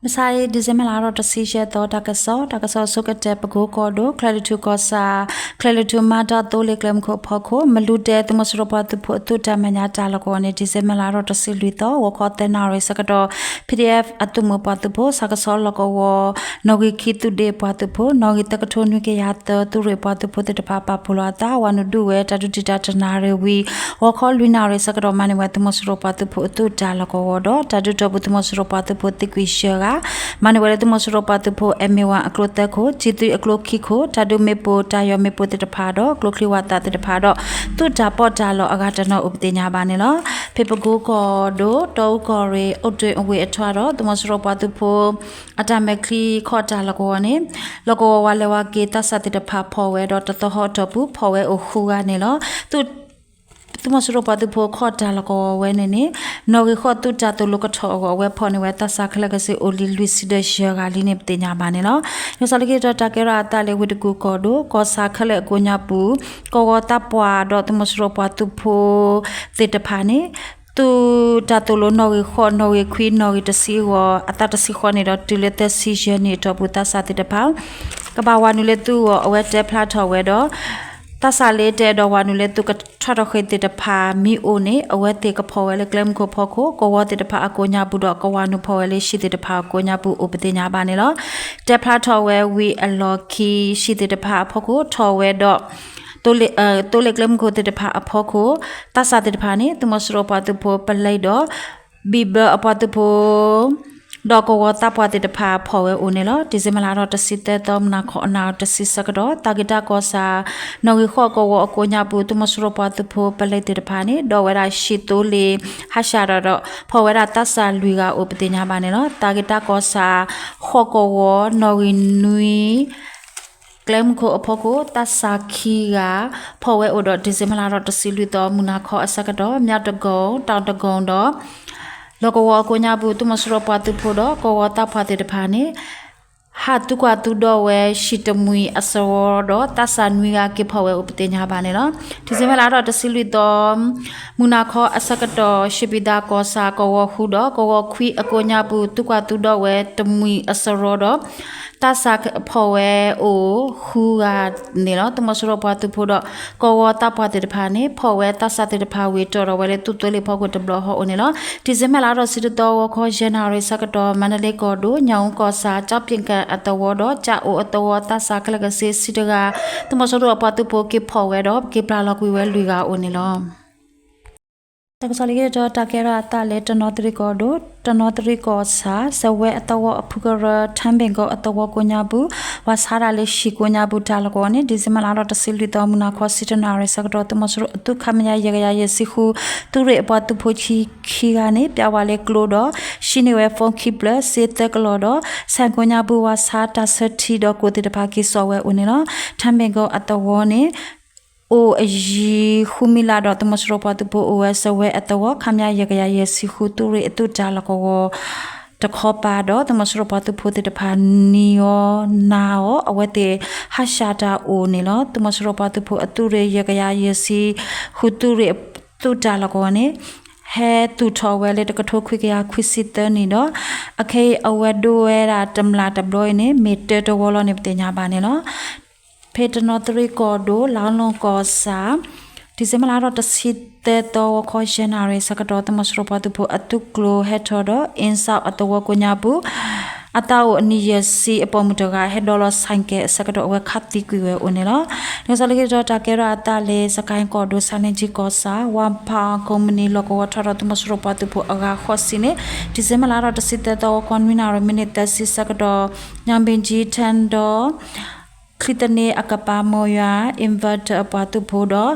မုၢ်ဆါအံၤ December လါထီၣ်တဆံယဲၢ်သီ တၢ်ကစီၣ်, တၢ်ကစီၣ်အဆိကတၢၢ် ပကိကီၢ်ဒိၣ် ချၢၣ်လွံၢ်ထူၣ်ကီၢ်ဆၣ် ချၢၣ်လွံၢ်ထူၣ်မၤတၢ်သိလ့ၣ်ကျဲမုၢ်ခိၣ်အဖီခိၣ် မလူၤတဲသုးမီၤစိရိၤပှၤသုးဖိအသုးတၢ်မဲာ်ညါတၢ်လီၢ်ကဝီၤန့ၣ် December လါထီၣ်တဆံလွံၢ်သီ ဂီၤခီသၢနၣ်ရံၣ်ဆၢကတီၢ် ပီၣ်ဒံၣ်အဲၣ် အသုးမုၢ်ပှၤသုးဖိ ဆၣ်ကဆီလီၢ်ကဝီၤ နီၣ်ဂံၢ်ခံသုးဒ့ပှၤသုးဖိ နီၣ်ဂံၢ်သၢကထိနွံကယၤသၢ သုးရ့ၣ်ပှၤသုးဖိသ့ၣ်တဖၣ် ပာ်ဖှိၣ်လီၤအသး ဝၤနုာ်ဒုးဝဲတၢ်ဒုးတံာ်တာ်တနၣ်ရံၣ်ဝံၤ ဂီၤခီလွံၢ်နၣ်ရံၣ်ဆၢကတီၢ် မၤန့ၢ်ဝဲသုးမီၤစိရိၤပှၤသုးဖိအသုးတၢ်လီၢ်ကဝီၤဒီး တၢ်ဒုးတီၢ်ပူၤသုးမီၤစိရိၤပှၤသုးဖိသံကွံာ်ယဲၢ်ဂၤ မၤန့ၢ်ဝဲလၢသုးမီၤစိရိၤပှၤသုးဖိ အဲၣ်မ့ၢ်ဝၤအကျိသၢခိၣ်, ကၠံၣ်သွံအကျိခံခိၣ်, တၢ်ဒုးမ့ၣ်ပိၢ်တၢ်ယီၢ်မ့ၣ်ပိၢ်သ့ၣ်တဖၣ်ဒီး ကျိချံဝၤသးသ့ၣ်တဖၣ်ဒီး သုးတၢ်ပီးတၢ်လီအဂၤတနီၤအိၣ်ပသ့ၣ်ညါဘၣ်န့ၣ်လီၤ. ဖဲပကိကီၢ်ဒိၣ် တီအူကီၢ်ရ့ၣ် အိၣ်တ့ၢ်အဝ့ၢ်အထွဲဒီး သုးမီၤစိရိၤပှၤသုးဖိ အတၢ်မဲာ်ချံခီၣ်တၢ်လီၢ်ကဝီၤန့ၣ် လီၢ်ကဝီၤဝၤလဲၤဝၤက့ၤသးစၢ်သ့ၣ်တဖၣ်ဖီၣ်ဝဲဒီးတသီဟီၣ်တီၢ်ပူၤ ဖီၣ်ဝဲအိၣ်ဃုဂၤန့ၣ်လီၤ. သုးမီၤစိရိၤပှၤသုးဖိခီၣ်တၢ်လီၢ်ကဝီၤဝဲန့ၣ်န့ၣ် နီၣ်ဂံၢ်ဃိးသုးတၢ်သိၣ်လိကထီၣ်အဂီၢ် အဝဲဖီၣ်န့ၢ်ဝဲသးစၢ်ခဲလၢာ်ကစ့အိၣ်လံလွံၢ်ဆံဒီးယဲၢ်ဂၤလံန့ၣ် ပသ့ၣ်ညါဘၣ်န့ၣ်လီၤ. လီၤဆီလၢခံတတီၤ တၢ်ကဲထီၣ်အသးလၢဝ့ၢ်တကူၣ်ကီၢ်ဒိၣ် ကီၢ်ဆၣ်ခဲလၢာ်အကိးညါပူၤ ကီၢ်ဂီၤသးပှၢ်ဒီးသုးမီၤစိရိၤပှၤသုးဖိသ့ၣ်တဖၣ်န့ၣ် သုးတၢ်သိၣ်လိနီၣ်ဂံၢ်ဃိး နီၣ်ဂံၢ်ခွံ နီၣ်ဂံၢ်တဆံအဂီၢ် အသးတဆံဃိးနံၣ်ဒီးတုၤလၢသၢဆံယဲၢ်နံၣ်အတီၢ်ပူၤ သးစၢ်သ့ၣ်တဖၣ် ကဘၣ်ဝၤနုာ်လၢသုးအဂီၢ် အဝဲတဲဖျါထီၣ်ဝဲဒီး သးစၢ်လၢတအဲၣ်ဒိးဝၤနုာ်လၢသုးကထီၣ်ထီၣ်ဃ့ၢ်သ့ၣ်တဖၣ်မ့ၢ်အိၣ်န့ၣ် အဝဲသ့ၣ်ကဖီၣ်ဝဲလၢကျဲမုၢ်ခိၣ်ဖီခိၣ် ကဝီၤသ့ၣ်တဖၣ်အကိးညါပူၤဒီး ကဝၤနုာ်ဖီၣ်ဝဲလၢဟံၣ်သ့ၣ်တဖၣ်အကိးညါပူၤအိၣ်ပသ့ၣ်ညါဘၣ်န့ၣ်လီၤ. တဲဖျါထီၣ်ဝဲဝံၤအလီၢ်ခံ ဟံၣ်သ့ၣ်တဖၣ်အဖီခိၣ်ထီၣ်ဝဲဒီး သိလ့ၣ်ကျဲမုၢ်ခိၣ်သ့ၣ်တဖၣ်အဖီခိၣ် သးစၢ်သ့ၣ်တဖၣ်န့ၣ် သုးမီၤစိရိၤပှၤသုးဖိပလဲဒီး ဘံၣ်ဘၢအပှၤသုးဖိ ဒီးကဝီၤသးပှၢ်သ့ၣ်တဖၣ်ဖီၣ်ဝဲအိၣ်န့ၣ်လီၤ. ဒံၣ်စ့ဘၢၣ်လါထီၣ်တဆံသၢသီ မုၢ်နၤခီအနၣ်ရံၣ်တဆံဆၢကတီၢ် သးက့ၤတၢ်ကီၢ်ဆၣ် နီၣ်ဂံၢ်ဃိးကဝီၤအကိးညါပူၤ သုးမီၤစိရိၤပှၤသုးဖိပလဲသ့ၣ်တဖၣ်န့ၣ် ဒိးဝဲဒၣ်ဟံၣ်သိလ့ၣ် ဟးရှးဒီး ဖီၣ်ဝဲဒၣ်သးစၢ်လွံၢ်ဂၤအိၣ်ပသ့ၣ်ညါဘၣ်န့ၣ်လီၤ. သးက့ၤတၢ်ကီၢ်ဆၣ် ဃိးကဝီၤ နီၣ်ဂံၢ်နွံ ကျဲမုၢ်ခိၣ်အဖီခိၣ် သးစၢ်ခံဂၤ ဖီၣ်ဝဲအိၣ်ဒီး ဒံၣ်စ့ဘၢၣ်လါထီၣ်တဆံလွံၢ်သီ မုၢ်နၤခီအဆၢကတီၢ် မၠၣ်တကိၣ် တၢ်တကိၣ်ဒီး လီၢ်ကဝီၤအကိးညါပူၤ သုးမီၤစိရိၤပှၤသုးဖိဒီး ကဝီၤသးပှၢ်သ့ၣ်တဖၣ်န့ၣ် ဟးသုကွၢ်သုဒီးဝဲ ဟံၣ်တမှံၤအစရီဒီး သးစၢ်နွံဂၤက့ၤဖီၣ်ဝဲအိၣ်ပသ့ၣ်ညါဘၣ်န့ၣ်လီၤ. ဒံၣ်စ့ဘၢၣ်လါထီၣ်တဆံလွံၢ်သီ မုၢ်နၤခီအဆၢကတီၢ် ရှ့ပံသးကီၢ်ဆၣ် ကဝီၤဃုဒီး ကဝီၤခွံအကိးညါပူၤ သုကွၢ်သုဒီးဝဲတမှံၤအစရီဒီး သးစၢ်ဖီၣ်ဝဲအိၣ်ဃုဂၤန့ၣ်လီၤ. သုးမီၤစိရိၤပှၤသုးဖိဒီး ကဝီၤသးပှၢ်သ့ၣ်တဖၣ်န့ၣ် ဖီၣ်ဝဲသးစၢ်သ့ၣ်တဖၣ်ဝံၤ တီၣ်ထီၣ်ဝဲလၢသုးသိလ့ၣ်ဖီခိၣ်တဘျီဃီအိၣ်န့ၣ်လီၤ. ဒံၣ်စ့ဘၢၣ်လါထီၣ်တဆံတသီ ဂီၤခီယဲၢ်နၣ်ရံၣ်ဆၢကတီၢ် မါဒလ့ကီၢ်ဒိၣ် ညၣ်အူကီၢ်ဆၣ် ကၠီပ့ၣ်ကၣ်အသဝီဒီး ကၠၣ်အိၣ်အသဝီ သးစၢ်ခဲလၢာ်ကစ့ဆံတဂၤ သုးမီၤစိရိၤအပှၤသုးဖိက့ၤဖီၣ်ဝဲဒီး က့ၤပျၢ်လီၤကွံာ်ဝဲလွံၢ်ဂၤအိၣ်န့ၣ်လီၤ. တၢ်ကစီၣ်လၢခံတတီၤ တၢ်ကဲထီၣ်အသးလၢတနီသရံၣ်ကီၢ်ဒိၣ် တနီသရံၣ်ကီၢ်ဆၣ် စဝဲအသဝီအဖုကရၢ ထၢဘ့ၣ်ကီၢ်အသဝီကိးညါပူၤ ဝၤဆါတၢ်လၢဟံၣ်ကိးညါပူၤတၢ်လီၢ်ကဝီၤန့ၣ် ဒံၣ်စ့ဘၢၣ်လါထီၣ်တဆံလွံၢ်သီ မုၢ်နၤခီဆံတၢနၣ်ရံၣ်ဆၢကတီၢ် သုးမီၤစိရိၤအသုးခမရ ယဲၢ်ကယၤယဲၢ်ဆံဃု သုးရ့ၣ်အပှၤသုးဖိခံဂၤန့ၣ် ပျၢ်ဝဲလၢကျိဒီး ဟံးန့ၢ်ဝဲ phone ခံဖျၢၣ် စ့သၢကလီၢ်ဒီး ဆဲးကိးညါပူၤ ဝၤဆါတၢ်ဆၢထံဒီးကိးသ့ၣ်တဖၣ်က့ၤစိာ်ဝဲအိၣ်န့ၣ်လီၤ. ထၢဘ့ၣ်ကီၢ်အသဝီန့ၣ် အိၣ်အယံၤဃုမံလါဒီး သုးမီၤစိရိၤပှၤသုးဖိအိၣ်ဝဲစဝဲအသဝီ ခမရ ယဲၢ်ကယၤယဲၢ်ဆံဃု သုးရ့ၣ်အသုးတၢ်လီၢ်ကဝီၤ တခီပၤဒီး သုးမီၤစိရိၤပှၤသုးဖိသ့ၣ်တဖၣ် နံၤအီၤနၤအီၤ အဝဲသ့ၣ်ဟးရှးတၢ်အိၣ်န့ၣ်လီၤ. သုးမီၤစိရိၤပှၤသုးဖိအသုးရ့ၣ် ယဲၢ်ကယၤယဲၢ်ဆံဃု သုးရ့ၣ်အသုးတၢ်လီၢ်ကဝီၤန့ၣ် ဟဲသူၣ်ထီၣ်ဝဲလၢတကထိခွံကယၤခွံဆံသၢနံၣ်ဒီး အခဲအံၤအဝဲဒိဝဲဒၣ်တမျၢ်တဘျီအံၤန့ၣ် မ့ၢ်တၢတဝီလီၤန့ၣ် ပသ့ၣ်ညါဘၣ်န့ၣ်လီၤ. ဖဲတနီသရံၣ်ကီၢ်ဒိၣ် လါလီၢ်ကီၢ်ဆၣ် ဒံၣ်စ့ဘၢၣ်လါထီၣ်တဆံသၢသီ ဂီၤခီယဲၢ်နၣ်ရံၣ်ဆၢကတီၢ် သုးမီၤစိရိၤပှၤသုးဖိအသုးကျိၤဟဲထီၣ်ဒီး အ့ၣ်စၣ်အသဝီကိးညါပူၤ အသးအိၣ်အနံၣ်ယဲၢ်ဆံအပိာ်မုၣ်တဂၤ ဟဲဒိးလီၤဆဲးကဲးအဆၢကတီၢ် အဝဲခးသံကွံာ်ဝဲအိၣ်န့ၣ်လီၤ. လီၤဆီလၢခံတတီၤ တၢ်ကဲထီၣ်အသးလၢ စကဲၣ်ကီၢ်ဒိၣ် ဆါလ့ကၠံကီၢ်ဆၣ် ဝၣ်ဖၣ်ကိးမုၢ်နံၤလီၢ်ကဝီၤထီၣ်ဒီး သုးမီၤစိရိၤပှၤသုးဖိအဂၤဃိးဆံန့ၣ် ဒံၣ်စ့ဘၢၣ်လါထီၣ်တဆံသၢသီ ဂီၤခီနွံနၣ်ရံၣ် မံးနံးသၢဆံဆၢကတီၢ် ညါဘ့ၣ်ကၠံထၢၣ်ဒီး ချံသန့အကပၤ မီၢ်ယွၤ inverter အပှၤသုးဖိဒီး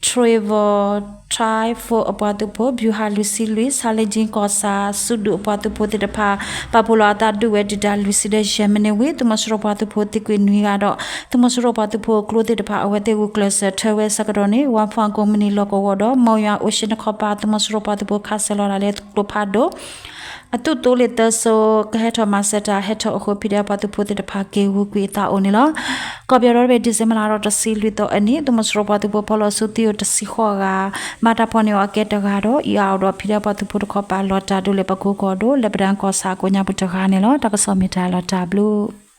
Trevor Trifor အပှၤသုးဖိ ဗျူဟာ လွံၢ်ဆံလွံၢ် ဆါလ့ကၠံကီၢ်ဆၣ် စုဒုၣ်အပှၤသုးဖိသ့ၣ်တဖၣ် ပာ်ဖှိၣ်လီၤအသးဒုးဝဲဒံးတၢ်လွံၢ်ဆံဒီးယဲၢ်မံးနံးဝံၤ သုးမီၤစိရိၤပှၤသုးဖိသံကွံာ်နွံဂၤဒီး သုးမီၤစိရိၤပှၤသုးဖိကျိသ့ၣ်တဖၣ် အဝဲသ့ၣ်ဂုာ်ကျဲးစၢးထၢဝဲဆၢကတီၢ်န့ၣ် ဝၣ်ဖၣ်ကိးမုၢ်နံၤလီၢ်ကဝီၤဒီး မီၢ်ယွၤအိၣ်ၡ့ၣ်တခီပၤ သုးမီၤစိရိၤပှၤသုးဖိခးစဲၤလီၤတၢ်လၢကျိဖးဒိၣ် အသုးသိလ့ၣ်သၢစိၤ ကဟဲထီၣ်မၤစၢၤတၢ်ဟဲထီၣ်အဃိ ဖံးဒဲးပှၤသုးဖိသ့ၣ်တဖၣ်က့ၤဂုာ်ကွံာ်အသးအိၣ်န့ၣ်လီၤ. ကီၢ်ပယီၤဒီဘ့ၣ် ဒံၣ်စ့ဘၢၣ်လါဒီးတဆံလွံၢ်သီအနံၤ သုးမီၤစိရိၤပှၤသုးဖိ ဖီလီၤစုသံအိၣ်တဆံဃိးဂၤ ဘၣ်တၢ်ဖီၣ်န့ၢ်အီၤအကဲတဂၤဒီး အံၤအါအီၤဒီး ဖံးဒဲးပှၤသုးဖိတခီပၤ လီၤတၢ်ဒုးလဲၤပကိကီၢ်ဒိၣ် လၢပဒၢကီၢ်ဆၣ်အကိးညါပူၤတဂၤန့ၣ်လီၤ. တၢ်ကစီၣ်မ့ၢ်တၢ်လီၤတၢ်ဘျုး